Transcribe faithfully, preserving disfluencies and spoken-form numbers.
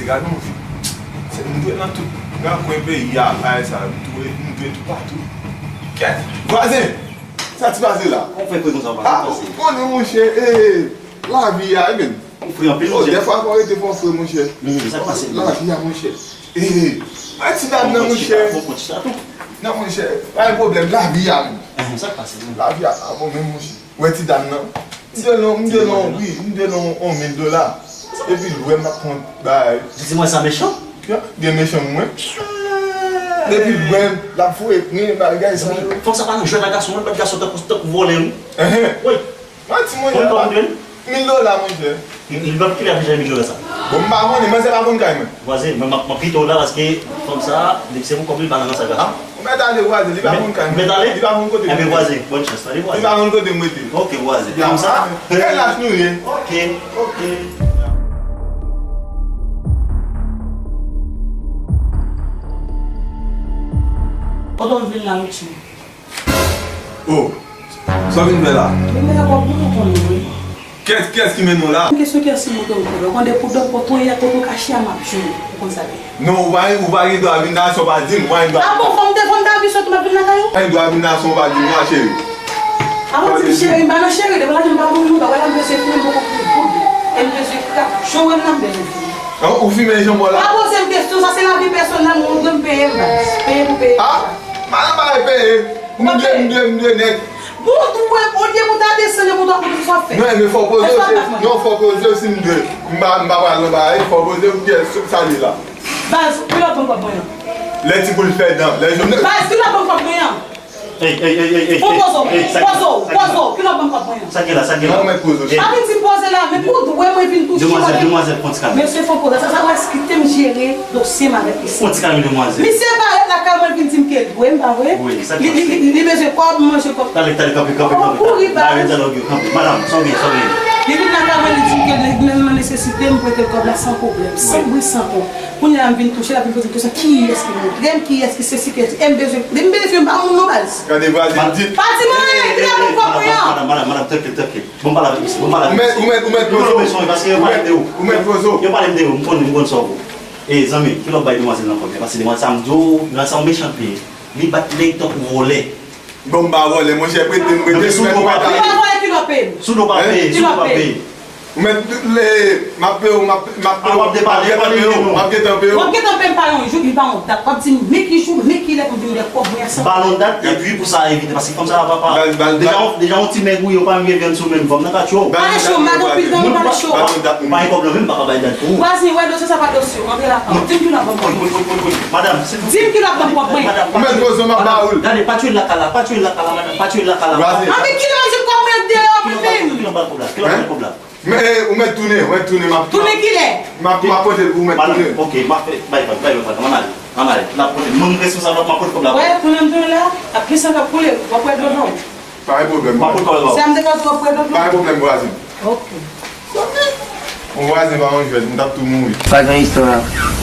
Gade yon fi. Se, m dwe nan tout rakwen peyi a, bagay sa, m dwe, m dwe toupatou. Kèt, vwazen! Sa ti pase la? Ou fè kwe konsa, pa Ah, pase. Ou konnen, monchè, eh, lavi a, eh, men. Ou fre anpil, Oh, monchè. Dèfwa, fò rete fò fre, monchè. Mm, sa k pase, Lavi a, monchè. Eh, eh, ti dam nan, Fò monchè. Fò konti sa tou. Non, monchè, pa gen pwoblèm, lavi a, men. Eh, sa k pase, men. Lavi a, pa bon, men, monchè. Ou wè ti dam nan? M te lon, m te lon, wi, m te lon yon mil dola. Epi l wè m ap pran bagay. Di mwen sa mechan? Gen mechan mwen. Epi l wè m, l ap foure pran bagay sa yo. Fòk sa pa nan jwèt a gason, mwen bat gason tankou, tankou vòlè, wi. Enhen. Wi. Manti, monchè. Mil dola, monchè. Li, li p ap kite afich mil dola sa. Bon, m pa konnen, manzè pa konn kay mwen. Vwazen, mwen, m ap, m ap kite w la paske fanm sa, depi se pou kòb li, pa nan sa gason. Ah, ou mèt ale, vwazen, li pa konn kay mwen. Mèt ale? Li pa konn kote mwen rete. Enben, vwazen, bòn chans, ale, vwazen. Li pa konn kote mwen rete. Ok, vwazen. Fanm sa? Kèl laj nou ye? Ok, ok. Kote w vin la, Richie? Oh, sa w vin fè la? Vin fè kòb pou nou konnen, wi. Kiyès, kiyès ki mennen w la? Kesyon kiyès ki monte w konnen. Ou konn depi w dòt kote w ye, kote w kache a, m ap jwenn ou. Ou konn sa l ye. Non, ou pa, ou pa gen dwa vin la san w pa di m. Ou pa gen dwa. Ah bon, fò m te, fò m ta vin sot, m ap vin lakay ou? Ou pa gen dwa vin la san w pa di m, non, cheri. Avan di m cheri, m pa nan cheri, depi lè m pa konn nou, pa wè la m bezwen fini, m poko fini bout. E m bezwen krak, jan w wè m nan m bezwen fini. An, ou fimen jan mò la? Pa poze m kesyon, sa se lavi pèsonèl mwen, ou dwe m peye m, baz. Peye pou peye. Ah, madanm pa peye. M dwe, m dwe, m dwe nèt. Bon, ou wè, olye pou ta desann, pou ta konn sa w fè. Non, men fò poze w, non, fò poze w si m dwe. M pa, m pa pral nan bagay, fò poze w, kiyès sa li la? Baz, kilè w ap ban m kòb mwen an? Lè ti poul fè dan, lè jòm. Baz, kilè w ap ban m kòb mwen an? Ey, ey, ey, ey, ey, Fò ey, poze w, ey, sa ki, poze w, sa ki poze w, kilè w ap ban m kòb mwen an? Sa ki la, sa ki la? Non, mèt poze w. Pa vin di m poze la, men pou dwe mwen vin touche w. Demwazèl, demwazèl, pran ti kamera. Mesye, fò poze sa, sa wè s kite m jere dosye m avèk misye. Pran ti kamera, demwazèl. Misye parèt lakay mwen, l vin di m ke l dwe m, pa vre? Wi, sa ki pase? Li, li, li, li bezwen kòb, manje kòb. Tande, tande, kanpe, kanpe, kanpe. Kouri, baz. Ba yo dyalòg yo, kanpe. Madanm, sa w gen, sa w gen? Li vin lakay mwen, li di m ke li menm nan nesesite, m prete l kòb la san pwoblèm, san bri, san kont. Kounye a m vin touche, l ap vin poze m kesyon, kiyès ki montre m, kiyès ki sesi, kiyès, e m bezwen, m bezwen fi, m pa moun non, baz. Gade vwazen di. Pa di mwen anyen, kilè w ap ban m kòb mwen an? Madanm, madanm, madanm, trankil, trankil. Bon, pale avèk misye, bon, pale avèk misye. Ou mèt, ou mèt, ou mèt poze w. Paske yo pale m de ou. Ou mèt poze w. Yo pale m de ou, m konn, m konn sa w pou. E, zanmi, kilè w ap bay demwazèl nan kòb li? Paske demwazèl sa m di w, nan sa w mechan li ye. Li bat nèg tankou vòlè. Bon, m pa vòlè, monchè, prete m, prete m. Ou pa vòlè, kilè w ap peye m? Sou do pa peye, sou do pa peye. Ou mèt, m ap peye w, m ap, m ap peye w, m ap gentan peye w, m ap gentan peye w. W ap gentan peye m pa yon jou, li pa yon dat. W ap di m, men ki jou, men ki lè pou m vin gen kòb mwen san. Ba l yon dat, epi pou sa evite, paske fanm sa a papa. Deja, deja yon ti mèg ou ye, ou pa menm gen vyann sou menm, fanm nan ka tchwe w. Ale cho, madanm pil dan, ou pale cho. Pa gen kòb nan men m, m pa ka bay dat pou ou. Vwazen, wè dosye sa pa dosye w, antre lakay ou. Di m kilè w ap ban m kòb mwen. Madanm, silvouplè. Di m kilè w ap ban m kòb mwen. Ou mèt poze w, m ap ba ou l. Gade, pa tye l lakay la, pa tye l lakay la, madanm, pa tye l lakay la, madanm. Anben kilè w di kòb mwen deyò, men. Kilè w ban l kòb la? Kilè w ban l kòb la? Men, eh, ou mèt tounen, ou mèt tounen, m ap, tounen kilè? M ap, m ap pote l pou ou mèt tounen. Ok, m ap fè, bay, bay, bay, bay, ann ale, ann ale. N ap pote, mwen m responsab la, m ap pote kòb la. Wè, tounen m tounen la, ap gen san k ap koule, w ap wè dlo dlo. Pa gen pwoblèm. M ap pote kòb la. Se a m te fè w ap wè dlo dlo. Pa gen pwoblèm, vwazen. Ok. Yon vwazen pa yon jwèt, m t ap tou mouri. Pa gen istwa.